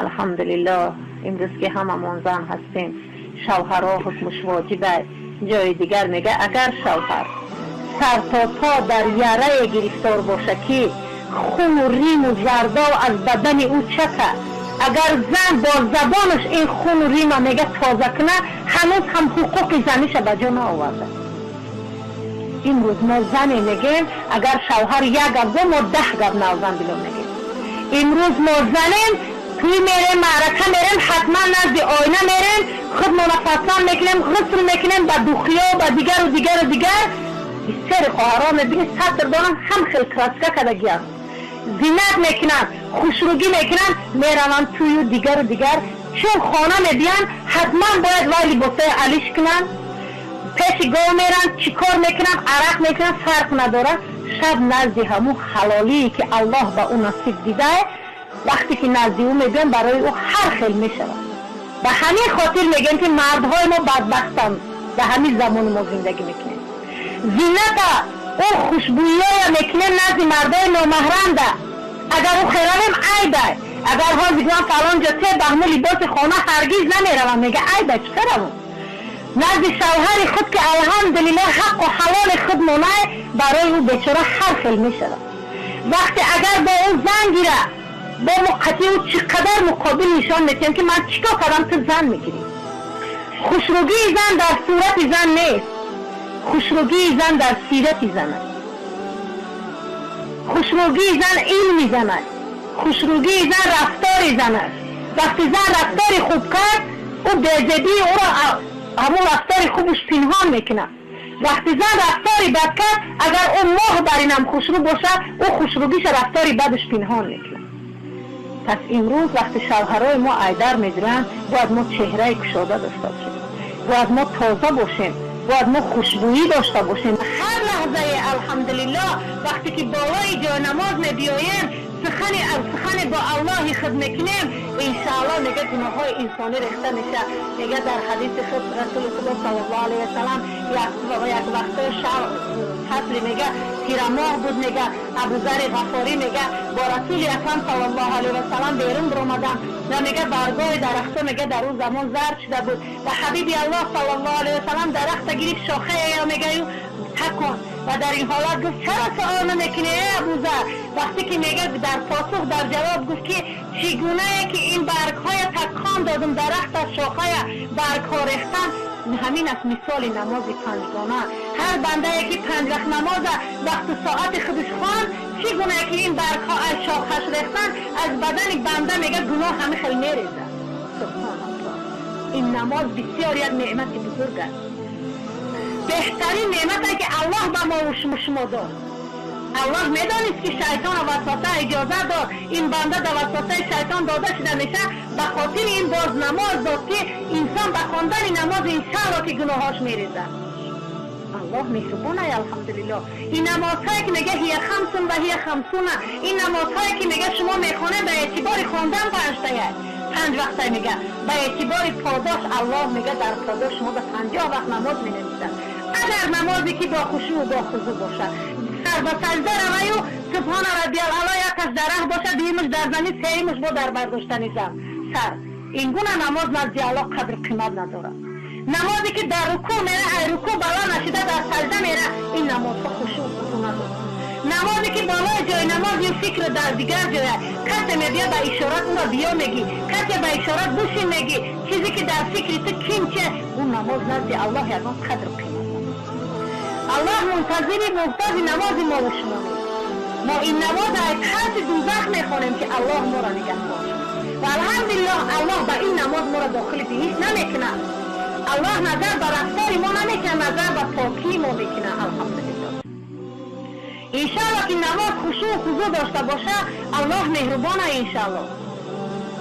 Алҳамдулиллоҳ, имрӯз ки ҳамамон зан ҳастем, шавҳарҳо ҳукмаш воҷиб аст. Ҷои дигар мега, агар шавҳар сар то по дар ярае гирифтор боша, ки хуну риму зардов аз бадани ӯ чака, агар зан бо забонаш ин хуну рима мега тоза куна, ҳанӯз ҳам ҳуқуқи заниша ба ҷо наоварда. Имрӯз мо зане мегем, агар шавҳар як гап го, мо 10 гап навзан било мегем. Имрӯз мо занем, тӯй мерем, маърака мерем, ҳатман назди оина мерем, худмона фаслан мекунем, ғусл мекунем, ба духиё, ба дигару дигару дигар. Бисёри хоҳарҳо мебинӣ, сатр доранд, ҳам хел краска кардагианд, зинат мекунанд, хушрӯгӣ мекунанд, мераванд тӯю дигару дигар. Чун хона мебиёнд, ҳатман бояд вай либосҳои алиш кунанд, пеши гов меранд, чӣ кор мекунанд, арақ мекунанд, фарқ надорад. Шаб назди ҳамун ҳалолие, ки Аллоҳ ба ӯ насиб дидае, вақте ки назди ӯ мебиёнд, барои ӯ ҳар хел мешавад. Ба ҳамин хотир мегӯем, ки мардҳои мо бадбахтанд, дар ҳамин замони мо зиндагӣ мекунем. Зината ӯ хушбӯиёя мекунем назди мардои номаҳрамда. Агар ӯ херавем, айбай. Агар ҳозир гӯям, фалон ҷо те ба ҳамун либоси хона ҳаргиз намеравам, мега, айбай, чӣ херавам? Назди шавҳари худ, ки алҳамдулиллоҳ ҳаққу ҳалоли худ монай, барои ӯ бечора ҳар хел мешавад. Вақте агар бо ӯ зан гира, бо муқати ӯ чӣ қадар муқобил нишон метиҳем, ки ман чӣ кор кардам, ту зан мегирӣ. Хушрӯгии зан дар сурати зан нест, хушрӯгии зан дар сирати зан аст. Хушрӯгии зан илми зан аст, хушрӯгии зан рафтори зан аст. Вақти зан рафтори хуб кард, ӯ безебии ӯро ҳамун рафтори хубаш пинҳон мекунад. Вақти зан рафтори бад кард, агар ӯ моҳ бар инам хушрӯ бошад, ӯ хушрӯгиша рафтори бадаш пинҳон мекунад. Пас имрӯз вақти шавҳарҳои мо айдар медуранд, бояд мо чеҳраи кушода дошта бошем, бояд мо тоза бошем, бояд мо хушбӯӣ дошта бошем. Ҳар лаҳзае, алҳамдулиллоҳ, вақте ки болои ҷойнамоз мебиёем, сухани аз сухане бо Аллоҳи худ мекунем, иншааллоҳ, мега, гуноҳҳои инсонӣ рехта меша. Мега, дар ҳадиси худ Расули Худо саллаллоҳу алайҳи васалам, як вақтҳои шаб, фасли, мега, тирамоҳ буд, мега, Абузари Ғафорӣ мега, бо Расули Акрам саллаллоҳу алайҳи васалам берун биромадам ва мега, баргоҳи дарахтҳо, мега, дар ӯ замон зард шуда буд ва ҳабиби Аллоҳ саллаллоҳу алайҳи васалам дарахта гирифт, шохаеё мегаю такон ва дар ин ҳолат гуфт: «Чаро суол намекунӣ, эй Абузар?» Вақте ки мега, дар посух, дар ҷавоб гуфт, ки чӣ гунае ки ин баргҳоя такон додум, дарахт аз шохая баргҳо рехтан, ҳамин аст мисоли намози панҷгона. Ҳар бандае ки панҷ вақт намоза вақту соати худаш хонд, чӣ гунае ки ин баргҳо аз шохаш рехтан, аз бадани банда, мега, гуноҳ ҳамин хел мерезад. Субҳоналлоҳ! Ин намоз бисёр як неъмати бузург аст, беҳтарин неъмате, ки Аллоҳ ба мо шумо дод. Аллоҳ медонист, ки шайтона васваса иҷоза дод, ин банда дар васвасаи шайтон дода шуда меша. Ба хотири ин боз намоз дод, ки инсон ба хондани намоз иншаалло ки гуноҳош мерезад. Аллоҳ меҳрубон ай, алҳамдулиллоҳ. Ин намозҳое ки мега, ҳия хамсун ва ҳия хамсуна, ин намозҳое ки мега, шумо мехонед, ба эътибори хондан панҷтая, панҷ вақта, мега, ба эътибори подош Аллоҳ мега, дар подош шумо ба 50 вақт намоз менависад, агар намозе ки бо хушӯъ, бо хузӯъ бошад, сар ба сажда раваю субҳона раббиял аъло, якаш дар раҳ бошад, дуюмаш дар замин, сеюмаш бо дар бардоштани зам сар. Ин гуна намоз назди Аллоҳ қадру қимат надорад. Намозе ки дар рукӯъ мера, ай рукӯъ бало нашида дар сажда мера, ин намозҳо хушӯъ, хузӯъ надорад. Намозе ки болои ҷои намоз ю фикр дар дигар ҷоя, касе мебия, ба ишорат ӯро биё мегӣ, касе ба ишорат бушин мегӣ, чизе ки дар фикри ту кинче, ӯ намоз назди Аллоҳ ягон қадру қимат надорад. Аллоҳ мунтазири муҳтоҷи намози мо ва шумо нест. Мо ин намоз аз тарси дузах мехонем, ки Аллоҳ моро нигаҳбон ва алҳамдулиллоҳ, Аллоҳ ба ин намоз моро дохили биҳишт намекунад. Аллоҳ назар ба рафтори мо намекунад, назар ба покии мо мекунад, алҳамдулиллоҳ. Иншалло ки намоз хушӯъ хузӯъ дошта боша, Аллоҳ меҳрубона. Иншалло,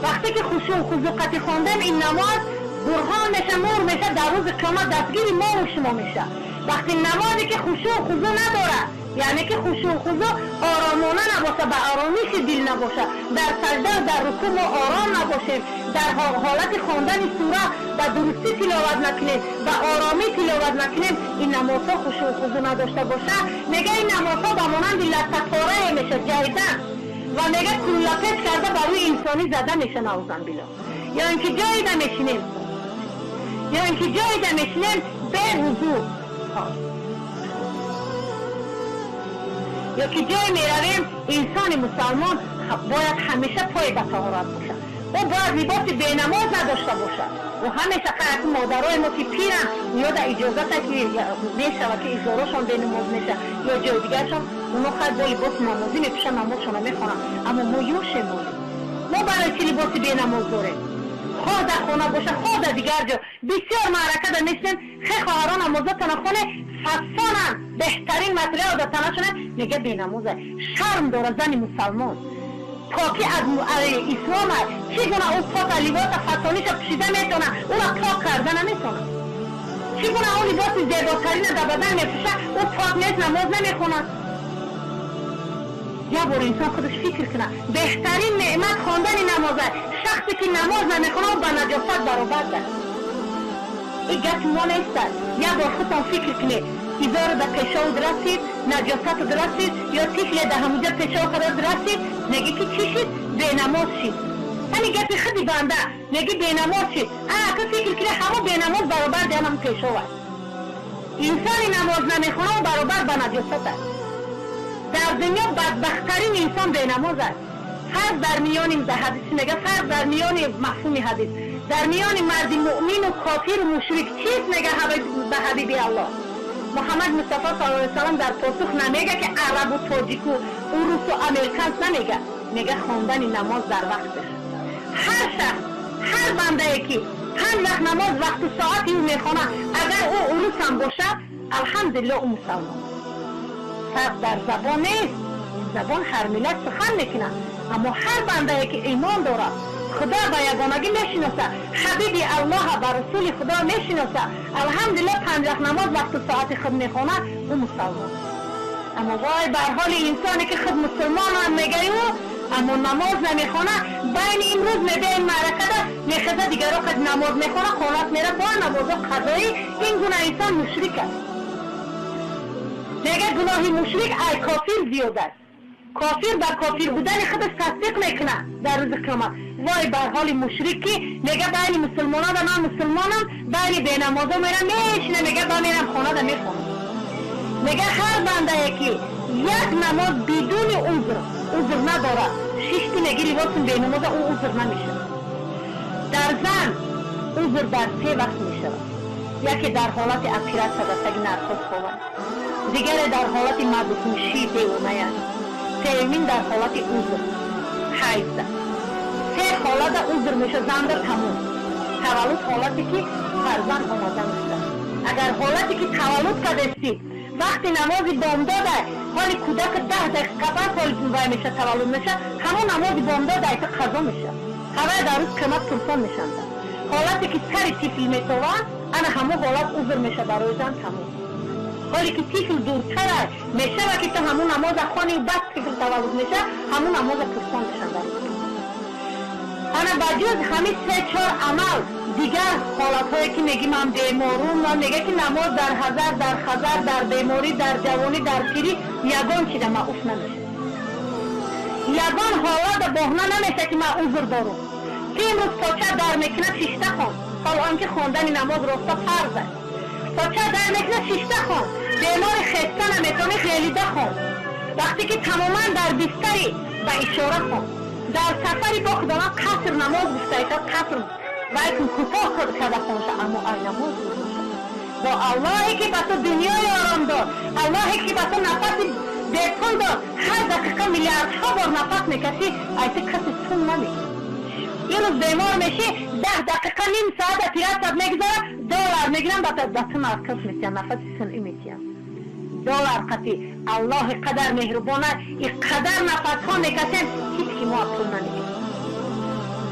вақте ки хушӯъ хузӯъ қати хондем, ин намоз бурҳон меша, нур меша, дар рӯзи қиёмат дастгири мо ва шумо меша. Вақти намозе ки хушӯъ хузӯъ надорад, яъне ки хушӯъ хузӯъ оромона набоша, ба оромиши дил набоша, дар сажда, дар рукӯъ мо ором набошем, дар ҳолати хондани сура ба дурустӣ тиловат накунем, ба оромӣ тиловат накунем, ин намозҳо хушӯъ хузӯъ надошта боша, мега, ин намозҳо ба монанди латтапорае мешад, ҷаҳидан. ва мега куллапеч карда ба рӯи инсонӣ зада меша, наузан било. Ё ин ки ҷое дамешинем, ё ин ки ҷое дамешинем бевузу, ё ки ҷое меравем. Инсони мусалмон бояд ҳамеша пои ба таҳорат бошад. Ӯ бояд либоси бенамоз надошта бошад. Ӯ ҳамеша қаяки модарои мо ки пиранд, ё да иҷозата ки мешавад ки изорошон бенамоз меша ё ҷои дигаршон, оно хай бо либоси намозӣ мепӯшанд, намозшонро мехонанд. Аммо мо ёшем, мо барои чӣ либоси бенамоз дорем? Хоҳ дар хона боша, хоҳ дар дигар ҷо. Бисёр маъракада мешинем, хе хоҳарон намозотона хоне, фасонанд, беҳтарин материал дар танашона, мега бенамоза. Шарм дора зани мусалмон. Покӣ аз ислом аст. Чӣ гуна ӯ пока либоса фасониша пӯшида метавона, ӯро пок карда наметавона? Чӣ гуна ӯ либоси зеботарина дар бадан мепӯша, ӯ пок нест, намоз намехонад? Як бор инсон худаш фикр кунад. Беҳтарин неъмат хондани намоз аст. Шахсе ки намоз намехонад, ба наҷосат баробар аст. Ин гапи мо нест. Як бор худтон фикр кунед. Изору да пешовуд расид, наҷосатуд расид, ё тифле да ҳамуҷа пешов карад расид, меги ки чӣ шид? Бенамоз шид. Ҳамин гапи худи банда, меги бенамоз шид. Ака фикр кунед, ҳамо бенамоз баробар диҳам пешов аст. Инсони намоз намехонад баробар ба наҷосат аст. Дар дунё бадбахттарин инсон бенамоз аст. Фарқ дар миёни ҳадис мега, фарқ дар миёни мафҳуми ҳадис, дар миёни марди муъмину кофиру мушрик чист? Мега ба ҳабиби Аллоҳ Муҳаммад Мустафо саллаллоҳу алайҳи васаллам дар посух намега ки арабу тоҷику урусу американс намега, мега хондани намоз дар вақташ. Ҳар шахс, ҳар бандае ки панҷ вақт намоз вақту соати ӯ мехонад, агар ӯ урусам бошад, алҳамдулиллоҳ, ӯ мусалмон. Фарқ дар забон нест, забон ҳар миллат сухан мекунад, аммо ҳар бандае ки имон дорад, Худо ба ягонагӣ мешиноса, ҳабиби Аллоҳа ба расули Худо мешиноса, алҳамдулиллоҳ, панҷ вақт намоз вақту соати худ мехонад, ӯ мусалмон. Аммо вой бар ҳоли инсоне ки худ мусулмонам мегӯю, аммо намоз намехонад. Байни имрӯз мебиёем маъракада, мехеза дигаро қад намоз мехона, хонат мера бо намозо қазоӣ. Ин гуна инсон мушрик аст. Мега гуноҳи мушрик ай кофир зиёд аст. Кофир ба кофир будани худаш тасдиқ мекунад дар рӯзи қиёмат. Вой бар ҳоли мушрик ки мега байни мусулмонада ман мусулмонам, байни бенамозо мерам мешина, мега ба мерам хонада мехонам. Мега ҳар бандае ки як намоз бидуни узр, узр надорад, шишти меги либосим бенамоза, ӯ узр намешавад. Дар зан узр дар се вақт мешавад. Яке дар ҳолати оператсия дар таги наркоз ховад, дигаре дар ҳолати мадҳушӣ девоная, сеюмин дар ҳолати узр ҳайза. Се ҳолата узр меша занда тамом. Таваллуд ҳолате ки фарзанд омода мешавад. Агар ҳолате ки таваллуд кардастӣ, вақти намози бомдода, ҳоли кӯдак 10 дақиқа пас ҳоли вай меша, таваллуд меша, ҳамон намози бомдода айта қазо меша. Ҳавай дар рӯз қимат пурсон мешанда. Ҳолате ки сари тифл метовад, ана ҳамон ҳолат узр меша барои зан тамом. Ҳоле ки тифл дуртар аст, мешава ки ту ҳамон намоза хони, баъд тифл таваллуд меша, ҳамон намоза пурсон мешанда. Ана ба ҷуз ҳамин се-чор амал, дигар ҳолатҳое ки меги ман беморум, ва мега ки намоз дар ҳазар, дар хазар, дар беморӣ, дар ҷавонӣ, дар пирӣ ягон чида маъуф намешавад. Ягон ҳолата боҳна намеша ки ман узр дорум. Ки имрӯз поча дар мекунад, шишта хон. Ҳол он ки хондани намоз роста фарз аст. Поча дар мекунад, шишта хон. Бемори хеста наметавонӣ, ғелида хон. Вақте ки тамоман дар бистарӣ, ба ишора хон. Дар сафари бо Худованд қаср намоз гуфтаита, қаср вай кӯтоҳ карда хонша, аммо ай намоз гузошта. Бо Аллоҳе ки ба ту дунёи ором дод, Аллоҳе ки ба ту нафаси бепул дод, ҳар дақиқа миллиардҳо бор нафас мекашӣ, ай ту каси сум намегирӣ. Имрӯз бемор мешӣ, 10 дақиқа, ним соат оператсият мегузара, доллар мегирам, ба ту наркоз метиҳам, нафаси сунъӣ метиҳам. Доллар қатӣ Аллоҳи қадар меҳрубон аст, и қадар нафасҳо мекашем, ҳеҷ ки мо пул намегирем.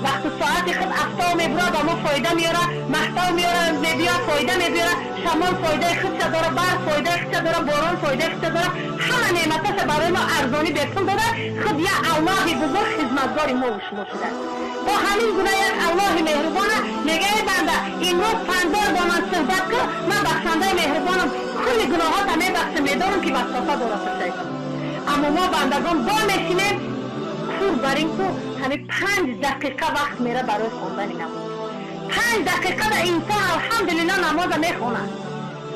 Вақту соати худ афтоб мебурад, ба мо фоида меёрад, маҳтоб меёрад, мебиёрад, фоида мебиёрад, шамол фоидаи худша дорад, барф фоидаи худша дорад, борон фоидаи худша дорад, ҳама неъматаша барои мо арзонӣ бепул дода, худ як Аллоҳи бузург хизматгори мо шумо шудааст. Бо ҳамин гуна як Аллоҳи меҳрубона мега: эй банда, имрӯз панҷ бор бо ман суҳбат кун, ман бахшандаи меҳрубонам, кулли гуноҳота мебахшам, медонам ки васваса дорад шайтон. Аммо мо бандагон бо мешинем, Тур бар ин ку ҳамин 5 дақиқа вақт мера барои хондани намоз. 5 дақиқа да инсон, алҳамдулилло, намоза мехонад,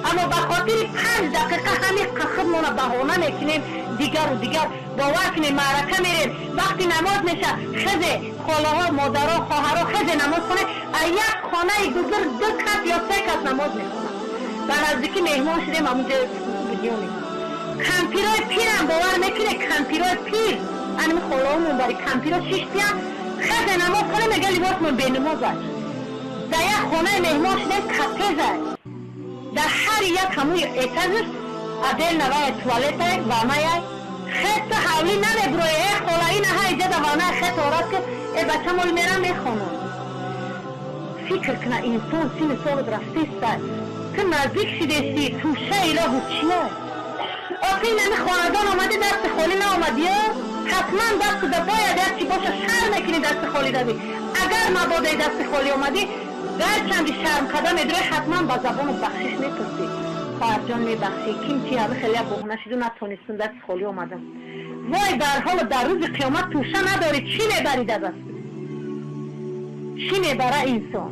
аммо ба хотири 5 дақиқа ҳамин худмона баҳона мекунем. Дигару дигар, бовар кунем, маърака мерем, вақти намоз меша, хезе, холаҳо, модаро, хоҳаро, хезе, намоз хонем. А як хонаи бузург ду кас ё се кас намоз мехонад. Ба наздикӣ меҳмон шудем, ҳамунҷо будёнем. Кампирои пирам, бовар мекуне, кампирои пир, аними холаҳомон бари кампиро шиштиям, хезе, намоз хонем, мега, либосмон бенамоз аст. Дар як хонаи меҳмон шудем, капезай, дар ҳар як ҳамуи этажаш отдельно вая туалетай, ваннаяй. Хета ҳавлӣ намебурои. Э, хола, ина ҳа иҷада ванная, хет орад, ки э, бачамол мерам, мехонам. Фикр кна, инсон сини солат рафтестай, ту наздик шидеси, тӯшаи роҳу чия? Охи инами хонадон омадӣ, дасти холӣ наомадиё, ҳатман дастуда бояд як чи боша. Шарм мекунӣ, дасти холӣ равӣ. Агар мабодаи дасти холӣ омадӣ, гарчанди шарм карда медурӣ, ҳатман ба забону бахшиш мепурсӣ: хоҳарҷон, мебахшӣ, ким чи, ҳами хеле бӯҳна шиду натонистум, дасти холӣ омадам. Вой бар ҳоло, дар рӯзи қиёмат тӯша надорӣ, чӣ мебарӣ дар даст? Чӣ мебара инсон?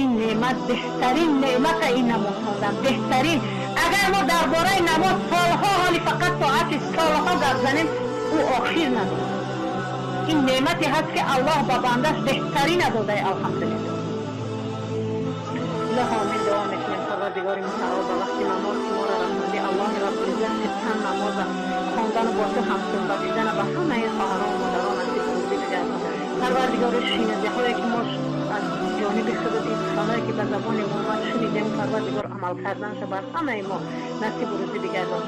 Ин неъмат беҳтарин неъмата, ин намоз хондан беҳтарин. Агар мо дар бораи намоз солҳо, ҳоли фақат соати, солҳо гап занем, ӯ охир надорад. Ин неъмате ҳаст, ки Аллоҳ ба бандаш беҳтарина додае, алҳамдулилло. Илоҳо, амин. Дуо мекунем, Парвардигори мутаол, ба вақти намоз ки моро расонди. Аллоҳи Раббулиззат сидқан намоза хондану бо ту ҳамсӯҳбат шидана ба ҳамаи хоҳарон, модарон насиб рӯзӣ бигардон. Парвардигори, шиназиҳое ки мо аз ҷониби худат, ин суханое ки ба забони мо омад, шунидем, Парвардигор, амал карданша бар ҳамаи мо насибу рӯзӣ бигардон.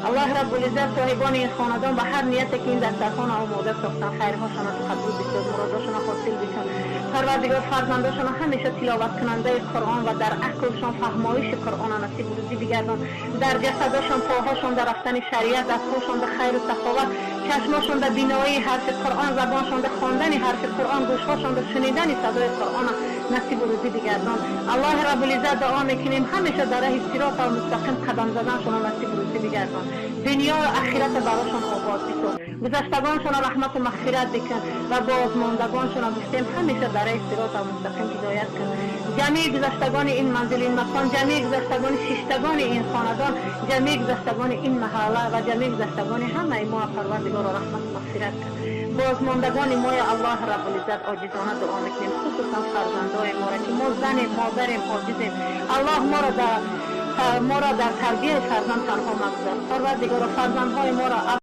Аллоҳ Раббулиззат соҳибони ин хонадон ба ҳар нияте ки ин дастархона омода сохтан, хайрҳошона қабул бисоз, муродошона ҳосил бикун. Парвардигор, фарзандошона ҳамеша тиловаткунандаи Қуръон ва дар ақлшон фаҳмоиши Қуръона насибу рӯзӣ бигардон. Дар ҷасадошон, поҳошон дар рафтани шариат, дастҳошон дар хайру саховат, чашмошон дар биноии ҳарфи Қуръон, забоншон дар хондани ҳарфи Қуръон, гӯшҳошон дар шунидани садои Қуръона насибу рӯзӣ бигардон. Аллоҳи Раббулиззат, дуо мекунем, ҳамеша дар раҳи сирота мустақим қадам заданшона насибу рӯзӣ бигардон. Дунёю ахирата барошон обод бисоз, гузаштагоншона раҳмату мағфират бикун ва бозмондагоншона, гуфтем, ҳамеша дар раҳи сирота мустақим ҳидоят кун. Ҷамъи гузаштагони ин манзил, ин макон, ҷамъи гузаштагони шиштагони ин хонадон, ҷамъи гузаштагони ин маҳалла ва ҷамъи гузаштагони ҳамаи мо, Парвардигоро, раҳмату мағфират кун. Бозмондагони моя, Аллоҳ Раббулиззат, оҷизона дуо мекунем, хусусан фарзандои моро, ки мо занем, модарем, оҷизем. Аллоҳ, моро дар тарбияи фарзанд танҳо магузор. Парвардигоро, фарзандҳои моро